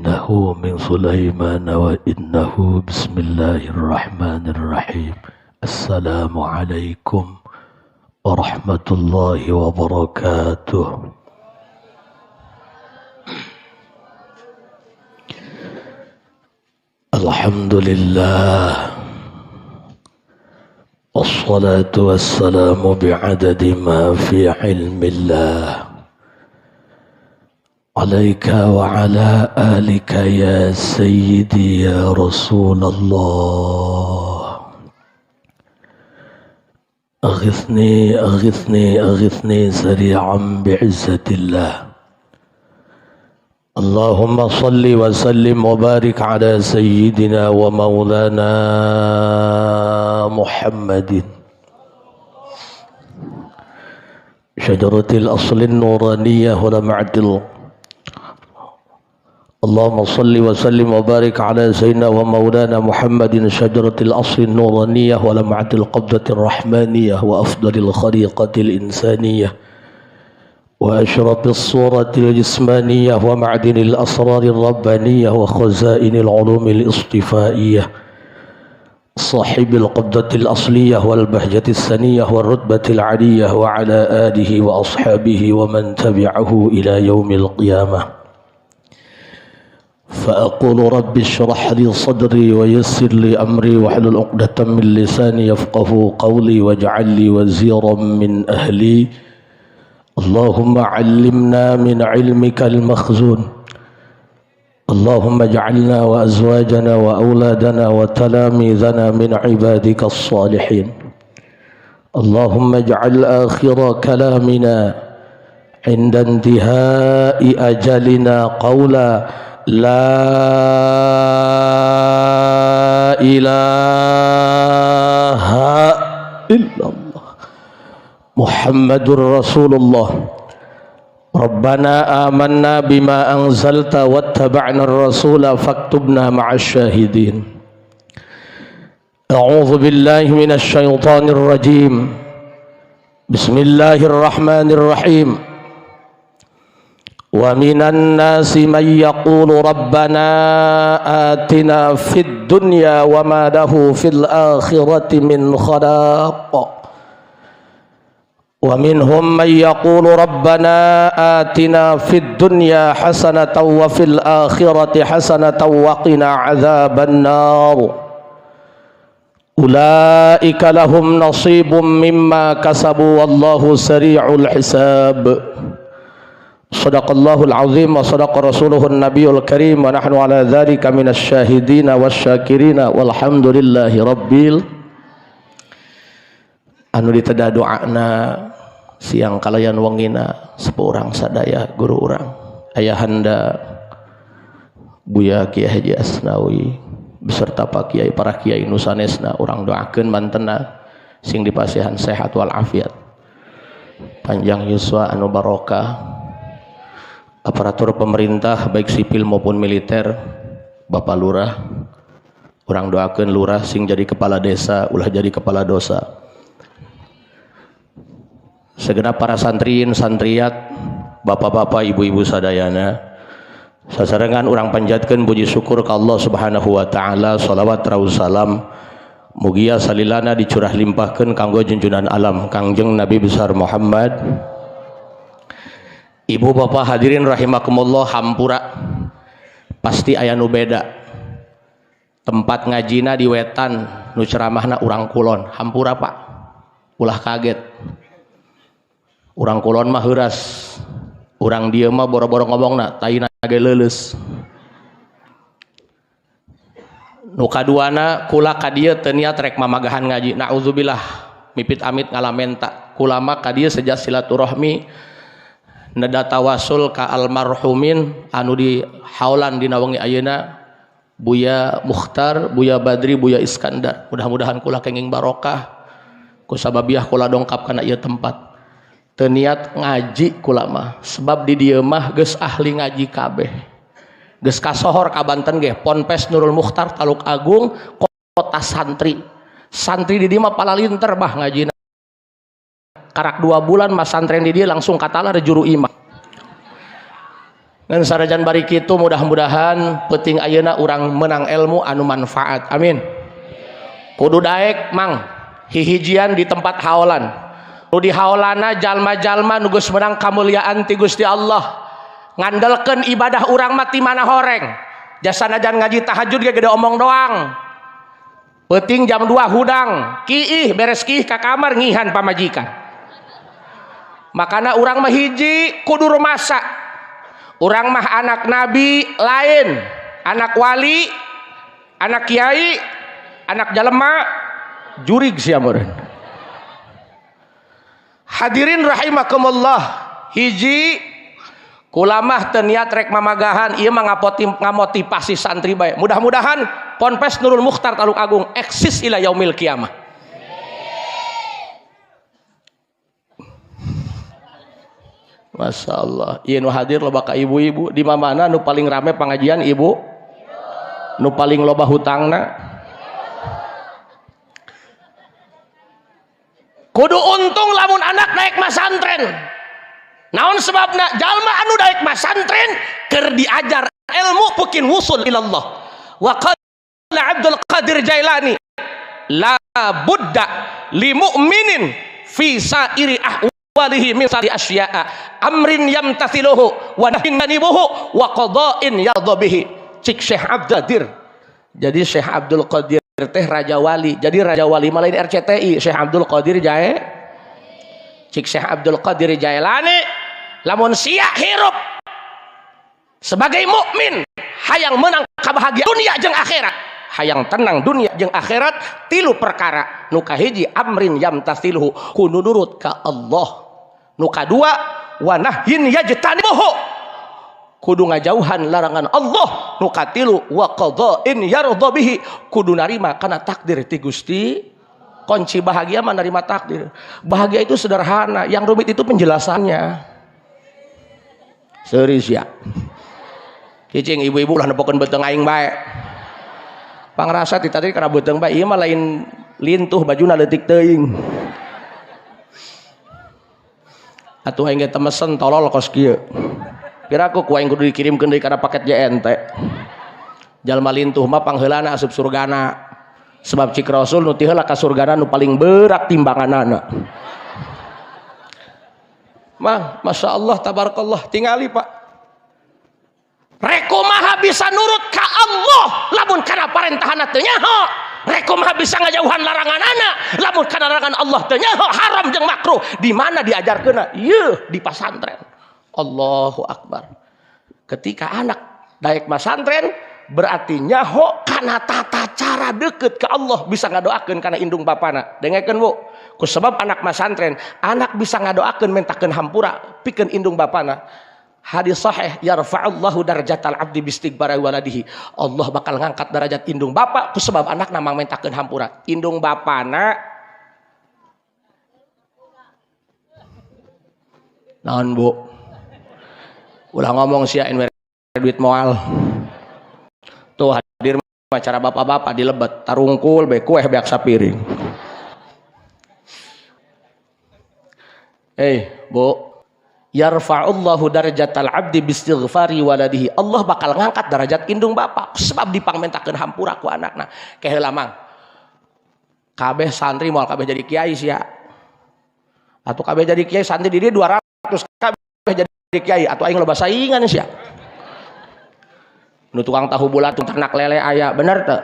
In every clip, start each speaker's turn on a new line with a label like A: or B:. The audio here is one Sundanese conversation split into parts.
A: إنه من سليمان وإنه بسم الله الرحمن الرحيم. السلام عليكم ورحمة الله وبركاته. الحمد لله والصلاة والسلام بعدد ما في علم الله عليك وعلى آلك يا سيدي يا رسول الله. أغثني أغثني أغثني سريعا بعزة الله. اللهم صل وسلم وبارك على سيدنا ومولانا محمد شجرة الأصل النورانية ولمعة. اللهم صل وسلم وبارك على سيدنا ومولانا محمد شجرة الأصل النورانية ولمعة القبضة الرحمانية وأفضل الخليقة الإنسانية وأشرف الصورة الجسمانية ومعدن الأسرار الربانية وخزائن العلوم الاصطفائية صاحب القبضة الأصلية والبهجة السنية والرتبة العلية وعلى آله وأصحابه ومن تبعه إلى يوم القيامة. فأقول رب اشرح لي صدري ويسر لي أمري واحلل عقدة من لساني يفقه قولي واجعل لي وزيرا من أهلي. اللهم علمنا من علمك المخزون. اللهم اجعلنا وأزواجنا وأولادنا وتلاميذنا من عبادك الصالحين. اللهم اجعل آخر كلامنا عند انتهاء أجلنا قولا لا إله إلا الله محمد رسول الله. ربنا آمنا بما أنزلت واتبعنا الرسول فاكتبنا مع الشاهدين. أعوذ بالله من الشيطان الرجيم. بسم الله الرحمن الرحيم. ومن الناس من يقول ربنا آتنا في الدنيا وما له في الآخرة من خلاق. ومنهم من يقول ربنا آتنا في الدنيا حسنة وفي الآخرة حسنة وقنا عذاب النار. أولئك لهم نصيب مما كسبوا والله سريع الحساب. صدق الله العظيم وصدق رسوله النبي الكريم ونحن على ذلك من الشاهدين والشاكرين والحمد لله رب. Anu diteda doana siang kalayan wengina sepuh urang sadaya guru urang ayahanda Buya Kiai Haji Asnawi beserta Pak Kiai para kiai nu sanesna urang doakeun mantena sing dipasihan sehat wal afiat panjang yuswa anu barokah. Aparatur pemerintah baik sipil maupun militer, Bapak Lurah, urang doakeun lurah sing jadi kepala desa ulah jadi kepala dosa. Segenap para santriin santriat, bapak-bapak, ibu-ibu sadayana, sasarengan urang panjatkeun puji syukur ka Allah Subhanahu wa taala, salawat raus salam mugia salilana dicurah limpahkeun kanggo junjunan alam Kangjeng Nabi besar Muhammad. Ibu bapak hadirin rahimakumullah, hampura pasti aya nu beda. Tempat ngajina di wetan, nu ceramahna urang kulon. Hampura Pak, ulah kaget. Urang kulon mah heuras, urang dieu mah boro-boro ngomongna taina ge leuleus. Nu kaduana kula ka dieu teu niat rek mamagahan ngaji. Naudzubillah, mipit amit ngalamenta. Kula mah ka dieu sejak silaturahmi neda tawasul ka almarhumin anu di haulan dina wengi ayeuna Buya Mukhtar, Buya Badri, Buya Iskandar. Mudah-mudahan kula kenging barokah ku sababiah kula dongkap kana ieu tempat. Teu niat ngaji kula mah sebab di dieu mah geus ahli ngaji kabeh. Geus kasohor ka Banten ge Ponpes Nurul Mukhtar Taluk Agung kota santri. Santri di dieu mah palalinter bah ngajina. Karak 2 bulan mas santren di dia langsung katalar juru imah. Ngan sarajan bari kitu mudah-mudahan peuting ayeuna urang menang ilmu anu manfaat. Amin. Kudu daek mang hihijian di tempat haolan. Nu di haolana jalma-jalma nu geus menang kamuliaan ti Gusti Allah. Ngandelkeun ibadah urang mah ti mana horeng. Jasa najan ngaji tahajud ge gede omong doang. Peuting jam 2 hudang, kiih beres kiih ka kamar ngihan pamajikan. Makana urang mah hiji kudu rumasa. Urang mah anak nabi lain, anak wali, anak kiai, anak jalema, jurig sia meureun. Hadirin rahimakumullah, hiji kulamah teu niat rek mamagahan, ieu mah ngamotivasi santri bae. Mudah-mudahan Ponpes Nurul Mukhtar Taluk Agung eksis ila yaumil kiamah. Masya Allah, ieu nu hadir loba ka ibu-ibu. Di mana nu paling rame pengajian ibu? Nu paling loba hutangna? Kudu untung lamun anak naik masantren. Naon sebabna? Jalma anu daek masantren keur diajar ilmu pukin wusul ilallah. Wa qala Abdul Qadir Jailani, la budda li mu'minin fi sa'iri ahwalihi min sari asya'a amrin yamtathiluhu wa nahyin yanibuhu wa qada'in yardha bihi. Cik Syekh Abdul Qadir. Jadi Syekh Abdul Qadir teh raja wali. Jadi raja wali mah lain RCTI. Syekh Abdul Qadir Jae. Cik Syekh Abdul Qadir Jailani, lamun sia hirup sebagai mukmin hayang menang kebahagiaan dunia jeung akhirat, hayang tenang dunia jeung akhirat, tilu perkara. Nu kahiji amrin yamtathiluhu, kudu nurut ka Allah. Nu kadua wa nahyin yajtanibuhu, kudu ngajauhan larangan Allah. Nu katilu wa qada'in yardha bihi, kudu narima kana takdir ti Gusti. Kunci bahagia menerima takdir. Bahagia itu sederhana, yang rumit itu penjelasannya. Serius ya. Cicing ibu-ibu lah nepokeun beuteung aing bae. Pangrasa ti tadi kana beuteung bae, ieu mah lain lintuh bajuna leutik teuing. Atuh aing ge temesen tolol kos kieu. Piraku ku aing kudu dikirimkeun deui kana paket JNT. Jalma lintuh mah pangheulana asup surgana. Sebab cik Rasul nu ti heula ka surgana nu paling berat timbanganana. Mah, Masya Allah, tabarakallah, tingali Pak. Rekumaha bisa nurut ka Allah lamun kana parentahana teu nyaho. Rekumaha bisa ngajauhan laranganana lamun kana larangan Allah teu nyaho, haram jeung makruh. Di mana diajarkeunna? Yeuh, di pasantren. Allahu akbar. Ketika anak daek masantren berarti nyaho kana tata cara deket ke Allah, bisa ngadoakeun kana indung bapana. Dengekeun Bu, ku sebab anak masantren, anak bisa ngadoakeun mentakeun hampura pikeun indung bapana. Hadis sahih, yarfa'allahu darajatal abdi bistighfari waladihi. Allah bakal ngangkat derajat indung bapa ku sebab anakna mang mentakeun hampura. Indung bapana naon Bu? Ulah ngomong sia duit moal. Tuh hadir acara bapak-bapak di lebet tarungkul be kueh beak sapiring. Bu, yarfa'ullahu darajatal abdi bistighfari waladihi. Allah bakal ngangkat derajat indung bapak sebab dipangmentakeun hampura ku anakna. Keheula mang. Kabeh santri moal kabeh jadi kiai sia. Atuh kabeh jadi kiai santri di dieu 200 kabeh jadi kiai atuh aing loba saingan sia. Nu tukang tahu bulat, ternak lele aya, bener teu?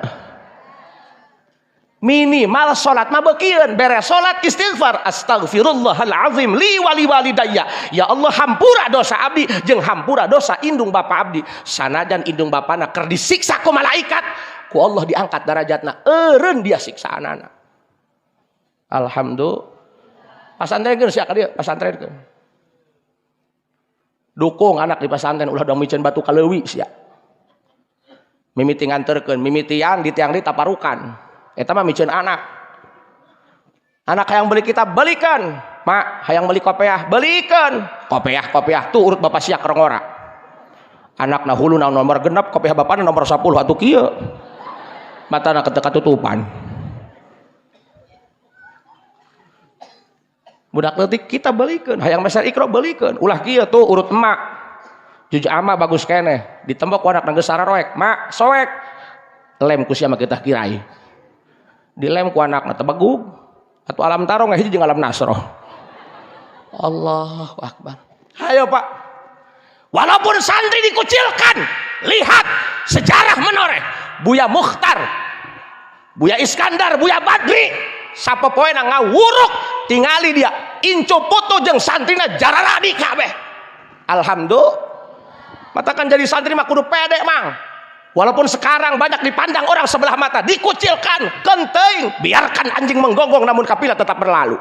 A: Minimal salat mah beukieun, beres salat istighfar, astagfirullahalazim li wali walidayya. Ya Allah hampura dosa abdi jeung hampura dosa indung bapa abdi. Sanajan indung bapana keur disiksa ku malaikat, ku Allah diangkat darajatna, eureun dia siksaanana. Alhamdulillah. Pasantrenkeun sia ka dieu, pasantrenkeun. Dukung anak di pasantren ulah dong miceun batu kaleuwi sia. Mimiti nganterkeun, mimitian di tiang di taparukan. Eta mah miceun anak. Anak hayang beli kitab belikan, mak hayang beli kopiah belikan. Kopiah tuh urut bapak sia kerongora. Anakna huluna nomor genep, kopiah bapana nomor 10 atuh kieu. Matana keteka tutupan. Budak leutik kita belikan, hayang meser ikro belikan. Ulah kieu tuh urut emak. Juz amma bagus keneh, ditembok ku anakna geus sararoek, mak soek. Lem ku sia mah kita kirai. Dilem ku anakna teh begug. Atuh alam taro ngahiji jeung alam nasroh. Allahu akbar. Hayo Pak. Walaupun santri dikucilkan, lihat sejarah menoreh. Buya Mukhtar, Buya Iskandar, Buya Badri, sapopoena ngawuruk tingali dia incu putu jeung santrina jararadi kabeh. Alhamdulillah. Matakan jadi santri mah kudu pede mang. Walaupun sekarang banyak dipandang orang sebelah mata, dikucilkan, kenteng, biarkan anjing menggonggong namun kapilah tetap berlalu.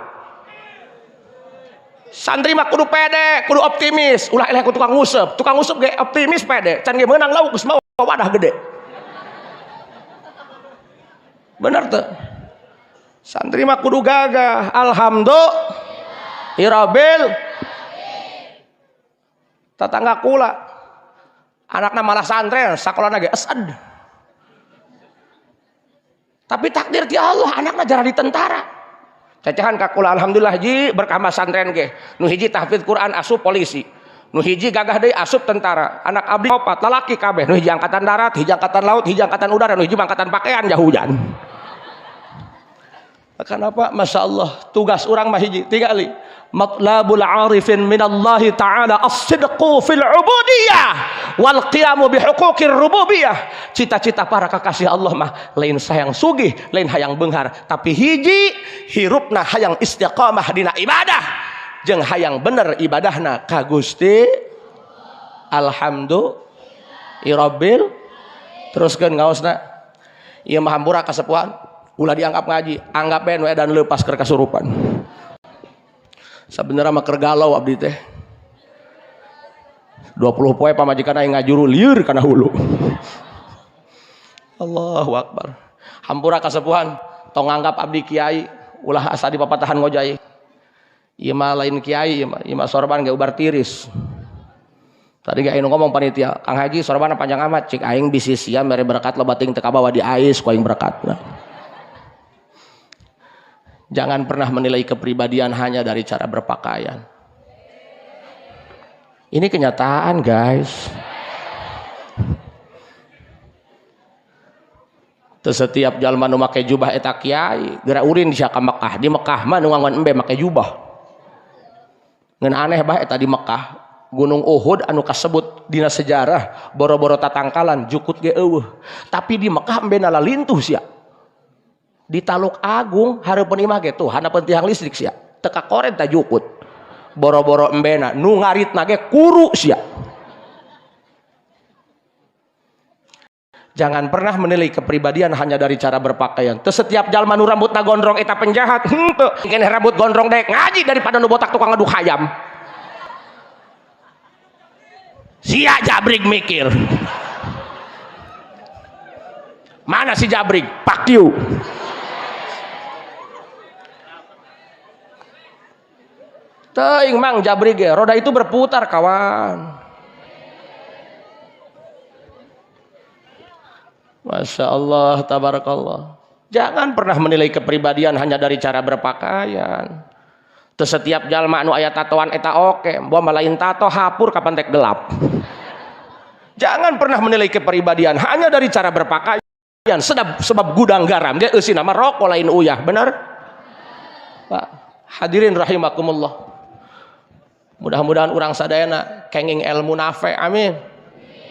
A: Santri mah kudu pede, kudu optimis. Ulah eleh ku tukang nguseup ge optimis pede, can ge meunang lauk geus mau wadah gede. Bener tuh. Santri mah kudu gagah. Alhamdulillah. Irabil. Tetangga kula anakna malah santren, sakolana ge esed. Tapi takdir ti Allah anakna jarang di tentara. Cacahan ka kula alhamdulillah ji berkah santren ge. Nu hiji tahfidz Quran asup polisi. Nu hiji gagah deui asup tentara. Anak abdi opat lalaki kabeh. Nu hiji angkatan darat, hiji angkatan laut, hiji angkatan udara, nu hiji angkatan pakaian jahujan. Kenapa? Masya Allah, tugas orang mah hiji tingali. Matlabul arifin minallahi ta'ala as-sidqu fil ubudiyah wal qiyamu bihuquqir rububiyah. Cita-cita para kekasih Allah mah lain sayang sugih, lain hayang beunghar, tapi hiji hirupna hayang istiqamah dina ibadah jeung hayang bener ibadahna ka Gusti. Alhamdulillah. Teruskeun ngaosna. Ieu mah hampura kasepuhan, ulah dianggap ngaji, anggap we dan leupas keur kasurupan. Sabenerna mah keur galau abdi teh. 20 poe pamajikan aing ngajuru lieur kana hulu. Allahu akbar. Hampura kasepuhan, tong nganggap abdi kiai, ulah asa dipapatahan ngojai. Ieu mah lain kiai, ieu mah sorban ge ubar tiris. Tadi ge aing ngomong panitia, Kang Haji sorban panjang amat, cik aing bisi sia mere berkat loba teuing teu kabawa di ais ku aing berkatna. Jangan pernah menilai kepribadian hanya dari cara berpakaian. Ini kenyataan, guys. Setiap jalma nu make jubah eta kiai, geura urin sia ka Mekah. Di Mekah mah nu ngangon embe make jubah. Ngeun aneh bah eta di Mekah, Gunung Uhud anu kasebut dina sejarah boro-boro tatangkalan jukut ge eueuh. Tapi di Mekah embe nalalintuh sia. Di Taluk Agung hareupeun imah ge tuh handapeun tiang listrik sia. Teu kakoren ta jukut. Boro-boro embena nu ngaritna ge kuru sia. Jangan pernah menilai kepribadian hanya dari cara berpakaian. Teu setiap jalma nu rambutna gondrong eta penjahat. Henteu. Engke rambut gondrong dek ngaji daripada nu botak tukang ngaduk hayam. Sia jabrik mikir. Mana si jabrik? Pak you. Teuing mang jabrik ge, roda itu berputar kawan. Masya Allah, tabarakallah. Jangan pernah menilai kepribadian hanya dari cara berpakaian. Teu setiap jalma anu aya tatoan eta oke, boa malain tato hapur kapan tek gelap. Jangan pernah menilai kepribadian hanya dari cara berpakaian. Sebab gudang garam ge eusi nama rokok lain uyah, benar? Pak, hadirin rahimakumullah. Mudah-mudahan urang sadayana kenging ilmu nafe, amin.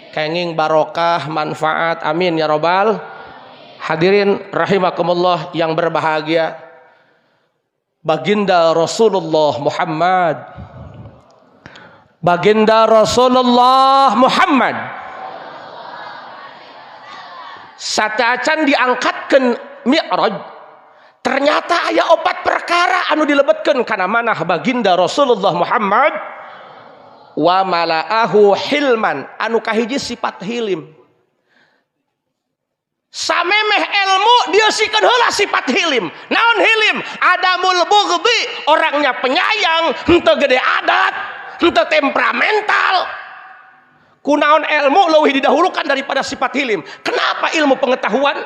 A: Kenging barokah, manfaat, amin ya robbal. Hadirin rahimakumullah yang berbahagia. Baginda Rasulullah Muhammad. Baginda Rasulullah Muhammad. Sateuacan diangkatkeun Mi'raj, ternyata aya opat perkara anu dilebetkeun kana manah baginda Rasulullah Muhammad. Wa mala'ahu hilman, anu kahiji sifat hilim. Samemeh ilmu dieusikeun heula sifat hilim. Naon hilim? Adamul bughdi, orangnya penyayang, henteu gede adat, henteu temperamental. Kunaon ilmu leuwih didahulukan daripada sifat hilim. Kenapa ilmu pengetahuan?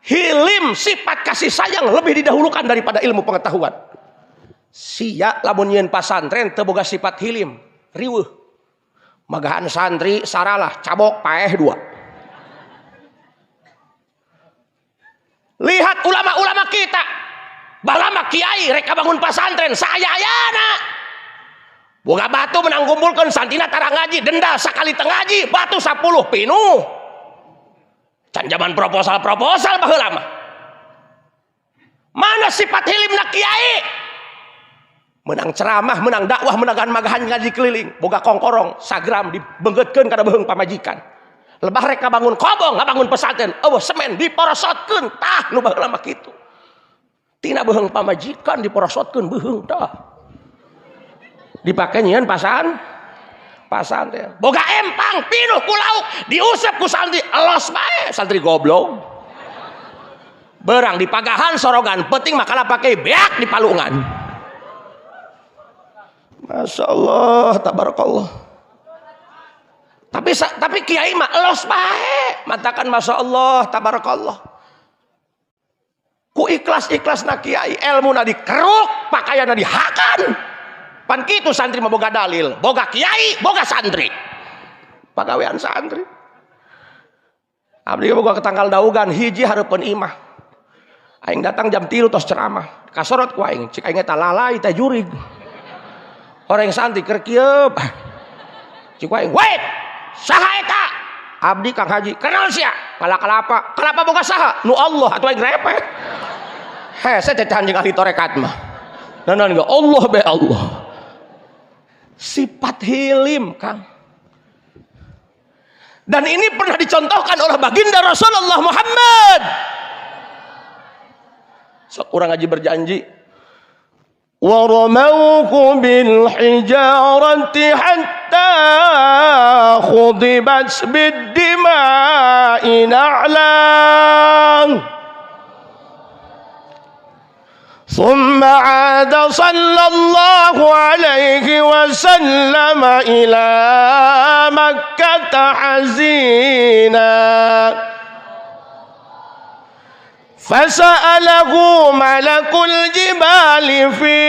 A: Hilim sifat kasih sayang lebih didahulukan daripada ilmu pengetahuan. Sia lamun nyieun pasantren teu boga sifat hilim, riweuh. Magahan santri saralah cabok paeh dua. Lihat ulama-ulama kita. Balama kiai rek bangun pasantren saaya-ayana. Boga batu menang kumpulkeun santrina tara ngaji, denda sakali teu ngaji, batu 10 pinuh. Can zaman proposal-proposal baheula mah. Mana sifat hilimna kiai? Menang ceramah, menang dakwah, menang magahan ngaji keliling, boga kongkorong, sagram dibenggetkeun kana beuheung pamajikan. Lebah rek bangun kobong, ngabangun pesantren, eueuh semen diporosotkeun, tah nu baheula mah kitu. Tina beuheung pamajikan diporosotkeun beuheung tah. Dipake nyieun pasantren. Boga empang pinuh ku lauk, diusap ku santri, elos bae, santri goblok. Berang dipagahan sorogan, penting makalah pake beak di palungan. Masya Allah, tabarakallah. Tapi kiai mah elos bae, matakan masya Allah, tabarakallah. Ku ikhlas-ikhlas na kiai, ilmu na dikeruk, pakaian na dihakan. Pan kitu santri mah boga dalil, boga kiai, boga santri. Pagawean santri. Abdi boga ketangkal daugan hiji hareupeun imah. Aing datang jam 3 tos ceramah. Kasorot ku aing, cik aing eta lalai teh jurig. Orang santri keur kieu. Cik aing, "Wait, saha eta?" Abdi Kang Haji, "Kenal sia?" Kala-kalapa. Kalapa boga saha? Nu Allah atuh aing repet. Hese cecahan jeung ahli tarekat mah. Nanan ge Allah be Allah. Sifat hilim, Kang. Dan ini pernah dicontohkan oleh baginda Rasulullah Muhammad. Sok urang ngaji berjanji. وَرَمَوْهُ بِالْحِجَارَةِ حَتَّى خُضِبَتْ بِالدِّمَاءِ نَعْلًا ثُمَّ عَادَ صَلَّى اللَّهُ عَلَيْهِ وَسَلَّمَ إِلَى مَكَّةَ حَزِينًا فسأله ملك الجبال في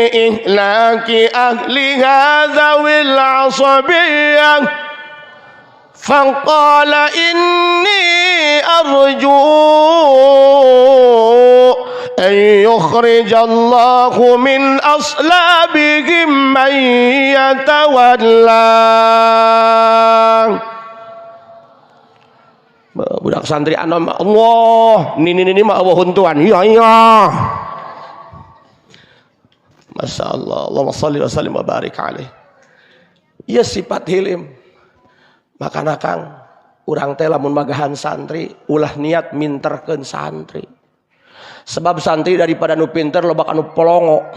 A: إهلاك أهلها ذوي العصبية فقال إني أرجو أن يخرج الله من أصلابهم من يتولى. Budak santri anom Allah nini mah Allah huntuan iya iya. Masya Allah, Allahumma sholli wa sallim wa barik alaih. Iya sifat hilim. Makana Kang, urang teh lamun magahan santri ulah niat minterkeun santri. Sebab santri daripada nu pinter loba anu polongo,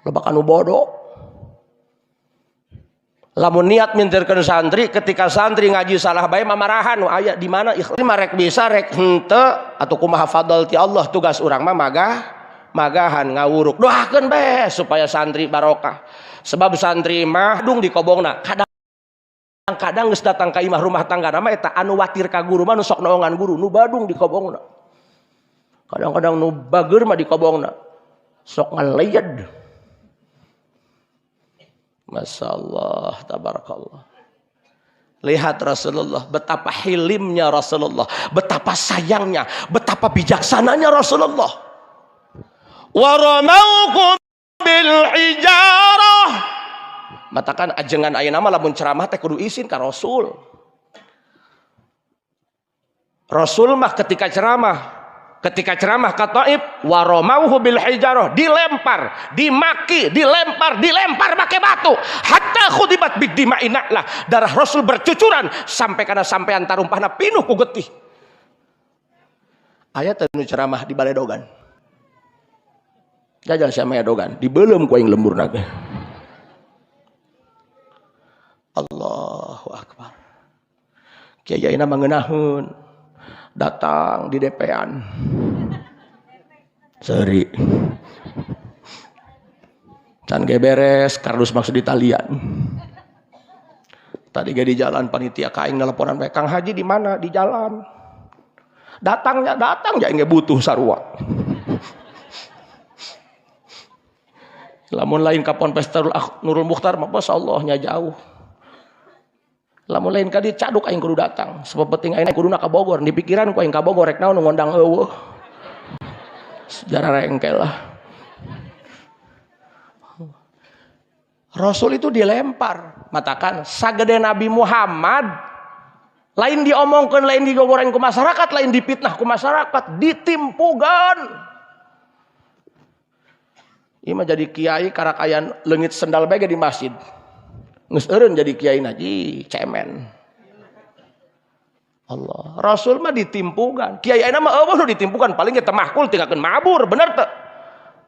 A: loba anu bodoh. Lamun niat minterkeun santri, ketika santri ngaji salah bae mamarahan nu aya di mana ikhlas rek bisa rek henteu atau kumaha fadl ti Allah, tugas urang mah magahan ngawuruk. Doakeun bae supaya santri barokah. Sebab santri mah dung di kobongna. Kadang-kadang geus datang ka imah rumah tangga mah eta anu watir ka guru mah nu sok noongan guru nu badung di kobongna. Kadang-kadang nu bager mah di kobongna. Sok ngaleyed. Masya Allah, tabarakallah. Lihat Rasulullah, betapa hilimnya Rasulullah, betapa sayangnya, betapa bijaksananya Rasulullah. Waramaukum bil hijarah. Matakan ajengan ayeuna mah lamun ceramah teh kudu izin ka Rasul. Rasul mah ketika ceramah ke Taif, waromauhu bil hijarah, dilempar, dimaki, dilempar pakai batu, hatta khudibat biddima'i na'lah, darah Rasul bercucuran sampai kana sampean tarumpahna pinuh ku getih. Aya teh nu ceramah di baledogan. Jajal sia mah dogan, dibeuleum ku aing lemburna ge. Allahu akbar. Kiai ayeuna mah ngeunaheun. Datang di DP-an. Seri. Can ge beres, kardus maksud di talian. Tadi ge di jalan panitia ka aing nelponan bae, Kang Haji di mana? Di jalan. Datangnya datang ja aing ge butuh sarua. Lamun lain ka Ponpes Nurul Mukhtar mah masyaallah nya jauh. Lamun lain ka dieu caduk aing kudu datang. Sebab penting aing kuduna ka Bogor, di pikiran ku aing ka Bogor rek naon ngondang eueuh. Sejarah rengkel lah. Rasul itu dilempar, matakan sagede Nabi Muhammad lain diomongkeun, lain digogoreng ku masyarakat, lain dipitnah ku masyarakat, ditimpugan. Ieu mah jadi kiai karak aya leungit sendal bae di masjid. Geus eureun jadi kiai naji cemen. Allah, Rasul mah ditimpugan. Kiai ayeuna mah eueuh nu ditimpugan, paling ge temahkul tinggalkeun mabur, bener teu?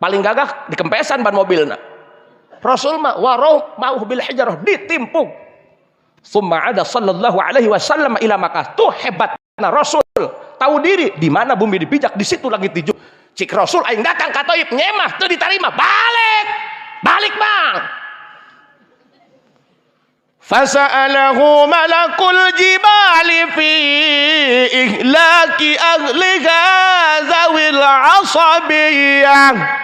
A: Paling gagah dikempesan ban mobilna. Rasul mah warau ma'uh bil hijarah ditimpuk. Summa ada sallallahu alaihi wasallam ila Makkah. Tuh hebatna Rasul. Tahu diri di mana bumi dipijak, di situ langit dijunjung. Cik Rasul aing datang ka Thaif nyemah teu ditarima, balik. Balik, Bang. Fasa'alahu malakul jibali fi ihlaki ahliha zawil asabiyah.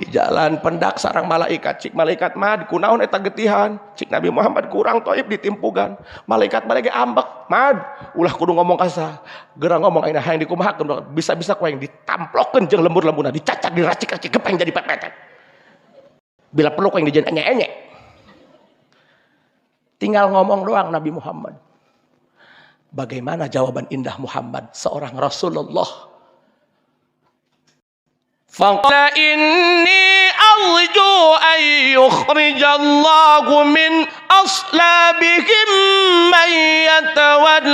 A: Di jalan pendak sarang malaikat, cik malaikat mah kunaon eta getihan, cik Nabi Muhammad kurang Thaif ditimpugan. Malaikat mah ge ambek, mad ulah kudu ngomong kasah, geura ngomong ayeuna hayang dikumahakeun, bisa-bisa ku aing ditamplokeun jeung lembur-lembuna, dicacak, diracik-racik gepeng jadi pepetet. Bila perlu ku aing dijieun enye-enye. Tinggal ngomong doang Nabi Muhammad. Bagaimana jawaban indah Muhammad seorang Rasulullah? Faqala inni arju an yukhrijallahu min aslabihim man yatawallah.